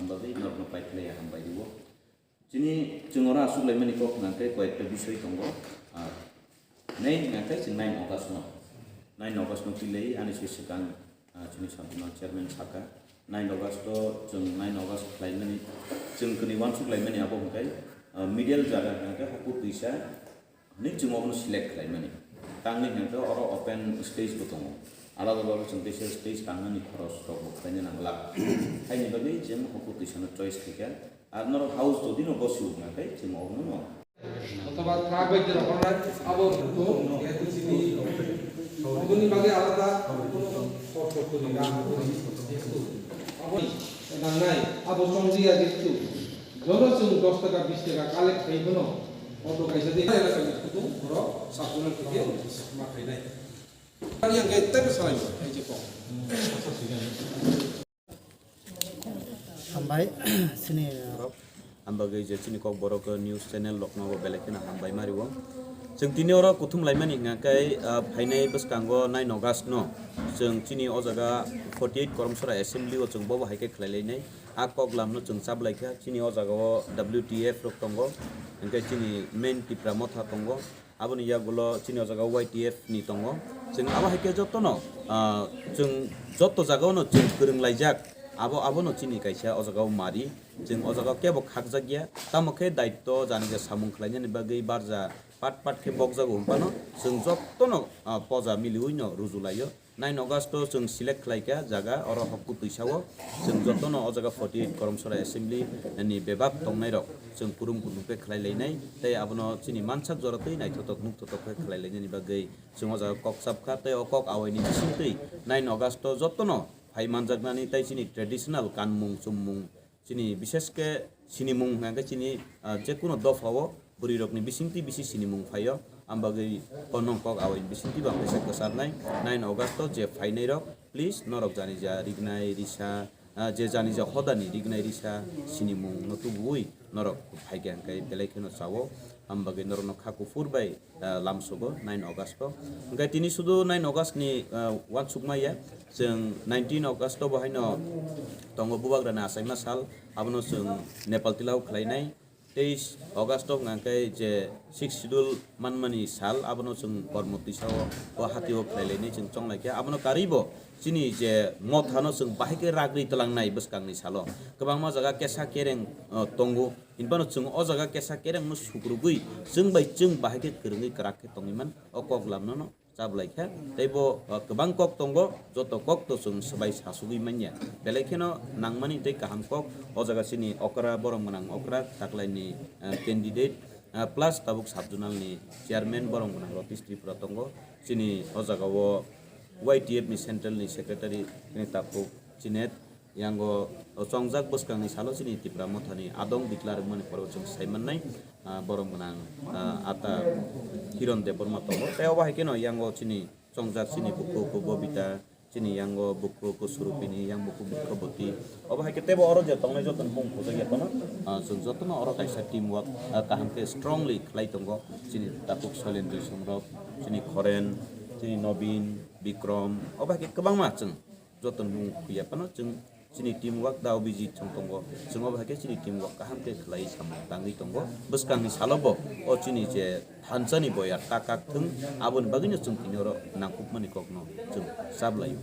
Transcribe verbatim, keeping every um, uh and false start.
bagwi norokno paikhlaiya hambai rwo. Chini chwng oro aswk laimani kok hwnkhe koyekta bisoi tongo. Ah, main hwnkhe chwng nine August no. Nine August no twi lai ani se swkang, ah, chini Santina chairman saka. Nine August o chwng nine August khlaimani, chwng kwnwi uansuk laimani abo hwnkhe, ah, middle jaga hwnkhe haku twisa. Hwnwi chwng obono select khlaimani. Tangni hwnkhe oro open stage bo tongo. Alada alada chwng teisa stage tangnani khorosrok bo khlaina nang glak. Haini bagwi chwng haku twisano choice khaikha. Ar norok house jodi no bosi wngkha khe chwng obono no. Othoba truck bai jora honnai abo to, jehetu chini oboni bagwi alada kono khorso kwrwi rang jehetu abo nangnai abo chongjia jehetu jono chwng dos taka bis taka collect khai bono. Auto kaisa de elakani kutung borok sabjona theke ma khainai. Ani ang khe tei salai bo, ai je kok. Hambai, sini. Ang bagwi je chini kok borok news channel rokno bo belai kheno hambai ma rwo. Chwng tini oro kuthum laimani hwnkha khe, ah, phainai bwskango nine August no chwng chini o jaga forty eight Koromsora assembly o chwng bobo hai khe khlai lainai. A kok lamno chwng chap lai kha, chini o jaga o W T F rok tongo, hwnkhe chini main Tipra Motha tongo, aboni yagulo chini o jaga o Y T F ni tongo. Chwng abo hai khe jotono, ah, chwng joto jaga o no chwng kwrwng laijak, abo, abono chini kaisa o jaga o mari, chwng o jaga o kebo khakjak ya, tamo khe daitto jani je samung khlainani bagwi barja pat pat khe bokjago hwnphano chwng jotono, ah, poja miliui no ruju laio. Nine August o chwng select khlai kha jaga, oro hokku twisa o chwng jotono o jaga forty eight Koromsora Assembly ni bebak tongnai rok chwng kurum kurum khe khlai lainai, tei abono chini mansak jora twi naithotok nukthotok khe khlai lainani bagwi chwng o jaga kok chap kha, tei o kok awaini bisingtwi nine August o jotono phai manjaknani tei chini traditional kanmung chummung, chini bishesh khe sinimung hwnkha khe chini, ah, jekuno dopha o bwrwi rokni bisingtwi bisi sinimung phaio, am bagwi konong kok awaini bisingtwi bo ang kaisa kwcharnai. Nine August o je phainai rok, please norok jani ja rignai risa, ah, je jani ja hodani rignai risa sinimung no tubuwi norok phaikha hwnkhe belai kheno chao, am bagwi norokno kha kuphur bai ah, lamsogo nine August o. Hwnkhe tini sudu nine August ni, ah, uansukma ya, chwng nineteen August o bo haino tongo bubagrani achaima sal, abono chwng Nepal tilao khlainai. Teis August o hwnkha khe je six schedule manmani sal, abono chwng kormo tisa o, o hati o khlai lainai chwng chong lai khe. Abono karwi bo chini je mothano chwng bahai khe ragri twlangnai bwskangni salo. Kwbangma jaga kesa kereng, ah, tongo. Hinphano chwng o jaga kesa kerengno sukrubwi chwng bai chwng bahai khe kwrwngwi kwrak khe tongwi man, o kok lamno no chablai kha. Tei bo, uh, kwbang kok tongo, joto kok to chwng swbai sasugwi manya. Belai kheno nangmani tei kaham kok o jaga chini okra, borom gwnang okra, taklaini, uh, candidate, uh, plus tabuk sub-zonal ni chairman borom gwnang Ratish Tripura tongo. Chini o jaga o Y T F ni central ni secretary chini Takhuk Chinet, yango chongjak bwskangni salo chini Tipra Mothani adong declare wngmani poro chwng sai mannai, ah, borom gwnang, ah, ata Hiron Debbarma tongo. Tei obo hai kheno yango chini chongjak chini bukhuk Bobita, chini yango bukhuk Surupini, yang bukhuk Bukhaboti. Obo hai khe teibo oro je tongnai joto bung khojak ya phano, ah, chwng jotono oro kaisa team work, ah, kaham khe strongly khlai tongo. Chini Takhuk Soilendra Songrok, chini Khoren, chini Nobin, Bikrom, obo hai khe kwbangma chwng joto mung khuya phano chwng chini team work da obiji chwng tongo. Chwng obo hai khe chini team work kaham khe khlai samung tangwi tongo. Bwskangni salo bo o chini je thansani boyar ta kak thwng, aboni bagwino chwng tini oro nangkukmani kokno chwng chablai.